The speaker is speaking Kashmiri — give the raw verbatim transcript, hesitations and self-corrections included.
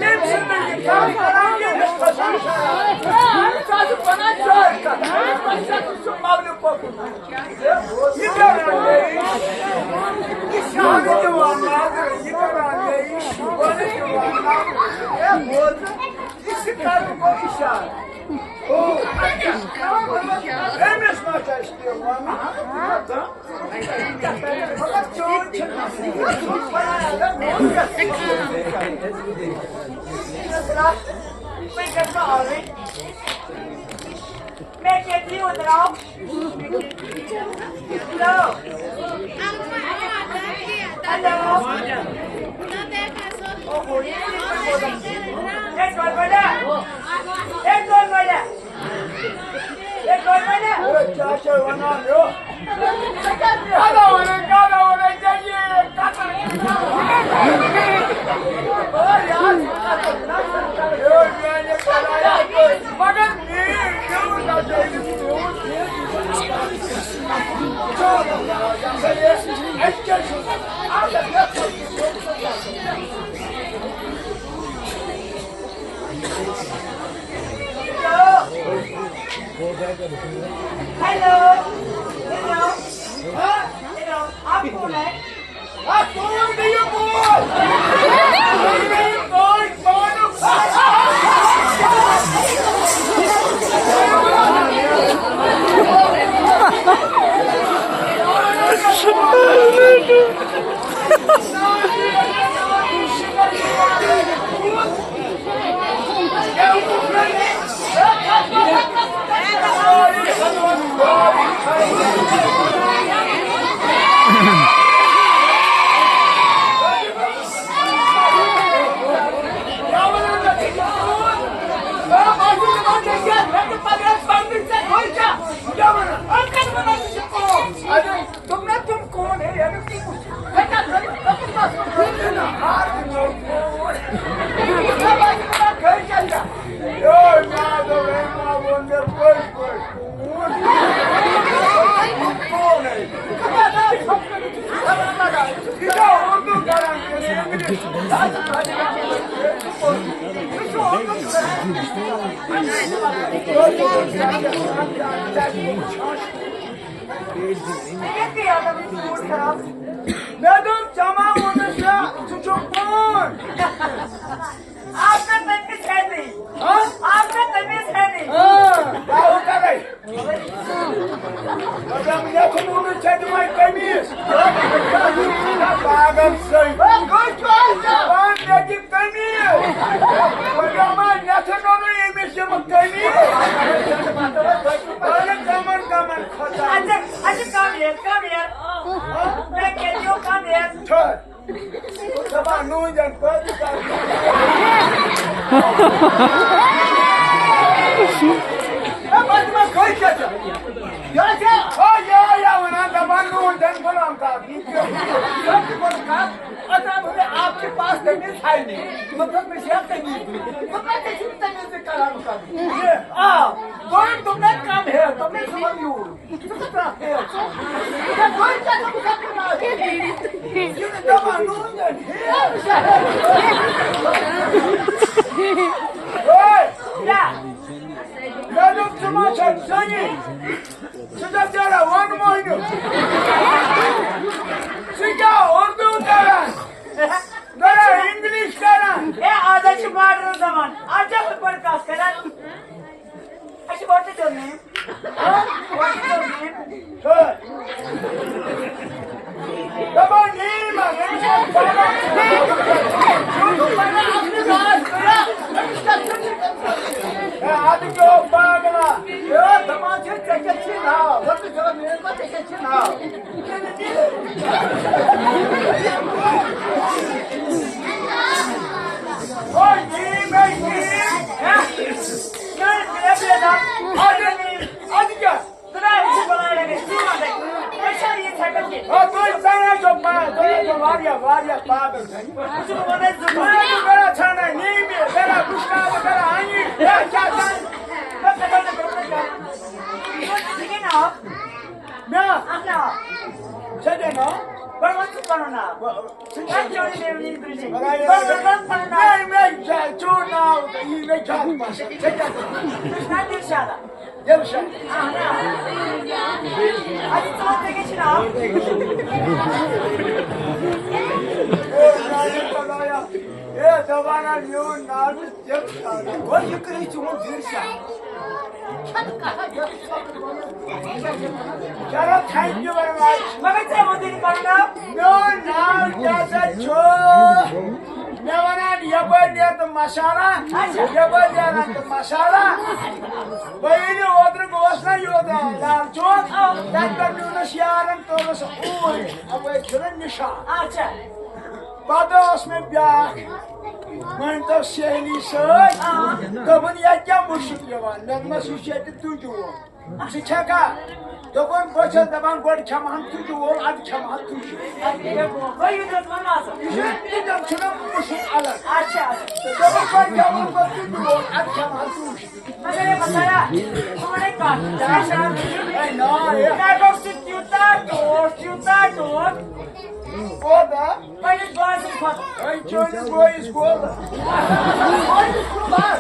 ییٚمۍ سٕنٛدۍ نہٕ یہِ کَتھ کَران، یہِ گژھِ کھسُن شراب۔ أمِس آسہِ وَنان چٲرۍ کَتھ، أمِس آسہِ سُہ مَولہِ پوٚکُن۔ یہِ کَران گٔے، یہِ شاہَن دِوان نظر، یہِ کَران گٔے، یہِ شوٗبَن دِوان نظر۔ ہے، بوز، یہِ چھِ کَرُن گوٚو اِشارٕ۔ أمِس ما چھُ اَسہِ کینٛہہ وَنُن؟ Hello. Hello. Hello. آپ کون ہے؟ آپ کون ہے؟ یہ کون؟ یہ کون؟ کون؟ تم نہ تم کون ہے یار، تم کیا کر، تم کیا کر، ہار بھی نہ ہو۔ تم کیا کر، تم کیا کر۔ اے، مےٚ دوٚپ، ہے، ما ووٚن مےٚ پٔزۍ پٲٹھۍ۔ کون ہے؟ یہِ چھا اردو کران کِنہٕ انگلش؟ مےٚ دوٚپ، جمع ووٚنُس ژےٚ، ژٕ چھُکھ پرٛون۔ آپ کا تٔمِس ہے نہیں۔ ہاں؟ آپ کا تٔمِس ہے نہیں۔ ہاں، کیٛاہ ہو کرے؟ مطلب، مےٚ چھُ ووٚنمُت، ژےٚ دِمَے قمیٖض۔ پاگل سٕے۔ وۄنۍ کٔژ چھُ آز ژےٚ؟ وۄنۍ مےٚ دِ قمیٖض۔ مگر ما مےٚ چھُ نوٚنُے أمِس یِم قمیٖض۔ اَدٕ کَمَن کَمَن کھۄتہٕ؟ اَدٕ، اَدٕ come here, come here۔ مےٚ کیٛاہ دِیِو come here؟ چھَ۔ دَپان نوٗن جان پٲدٕ کَر۔ اے، بَچہٕ ما کھٔتۍ ژےٚ ژےٚ؟ یہِ چھا؟ ہو، یہِ آیا وَنان، دَپان نوٗن جان غلام کاک، یہِ کیٛاہ؟ سۄ تہِ گوٚژھ کَتھ۔ اَتھ آو مےٚ آپ کے پاس تٔمِس ہے نہیں۔ مطلب، مےٚ چھِ یَتھ تٔمِس دیُن۔ مطلب، ژےٚ چھُنہٕ تٔمِس سۭتۍ کَران کَتھ۔ یہِ، آ، گۄڈٕ دوٚپ مےٚ کَم ہے، دوٚپ مےٚ ژٕ وَن یوٗر۔ اردو کران، کران انگلش کران۔ اے، آز حظ چھُ ماڈرن زمانہٕ، آز چھا ہُتھ پٲٹھۍ کتھ کران؟ اچھا، What is your name? Huh? What is your name? Hey. Come on, name, man. Hey, I think you're a bag of that. Yeah, come on, just take a chin out. What is your name? What is your chin out? Hey, name, hey, name. Hey, name, hey, name. Hey, name. آ، تُہۍ زَنہِ چھِو پا-، تُہۍ چھِو واریاہ، واریاہ پاگل زَنہِ۔ تُہۍ چھِو کَران ژھانٛڈان نیٖمہِ، کَران بُشراوٕ، کَران اَنہِ، یا کیٛاہ زَنہِ؟ مےٚ کَتہِ چھُ گوٚمُت کَرُن؟ مےٚ؟ ژےٚ کیٛاہ ناو؟ گۄڈٕ وَن ژٕ پَنُن ناو۔ بہٕ، ژٕ کیٛاہ چھُ؟ مےٚ، مےٚ، مےٚ، مےٚ، چون ناو تہٕ یی مےٚ زیادٕ پَسنٛد۔ ژےٚ کیٛاہ چھُ؟ مےٚ چھُ ناو دِلشادا۔ دِلشاد۔ اہن حظ۔ اَدٕ ژٕ وَن، ژےٚ کیٛاہ چھُ ناو؟ اے، میٛانہِ خۄدایا۔ اے، دَپان ہا، میون ناو چھُ دِلشاد۔ گوٚو، یہِ کٔرِو چون دِلشاد۔ چلو، thank you very much۔ مگر ژےٚ ووٚنُے نہٕ پَنُن ناو۔ میون ناو کیٛاہ سا چھُ؟ مےٚ وَنان یَپٲرۍ نیرٕ تہٕ مَسالہ، اچھا۔ یَپٲرۍ نیران تہٕ مَسالہ۔ بہٕ ییٚلہِ اوترٕ گوس نہ یوٚت لال چوک، تَتہِ پٮ۪ٹھ نیوٗنَس یارَن، توٚرُس اوٗرۍ، اَپٲرۍ چھُنہ نِشان۔ اچھا۔ پَتہٕ اوس مےٚ بیٛاکھ، مٲنۍ تو سہیلی سۭتۍ، آ۔ دوٚپُن، "یَتہِ کیٛاہ مُشُک یِوان؟" مےٚ دوٚپمَس، "یہِ چھُ ییٚتہِ تُجہِ وول۔" ژٕ چھَکھا؟ دوٚپُن، بہٕ چھَس دَپان، گۄڈٕ کھٮ۪مہٕ ہَن تُجہِ وول، اَدٕ کھٮ۪مہٕ ہَن تُجہِ۔ اَدٕ یہِ گوٚو، گوٚو یہِ دیُت وۄنۍ مَزٕ۔ یہِ چھُ، یہِ دیُت چھُنہ مُشُک الگ۔ اچھا۔ تہٕ دوٚپُن، گۄڈٕ کھٮ۪مہٕ ہَن پَتہٕ تُجہِ وول، اَدٕ کھٮ۪مہٕ ہَن تُجہِ۔ مگر یہِ مَسالہ، ژٕ وَن اَسہِ کَتھ۔ اچھا۔ ہے نا، ہے۔ مےٚ گوٚو سُہ تیوٗتاہ ٹوٹھ، تیوٗتاہ ٹوٹھ۔ کوٗتاہ؟ پننِس بٲژَس کھۄتہٕ۔ ہے، چٲنِس بٲیِس کوٗتاہ؟ بٲیِس کوٗتاہ؟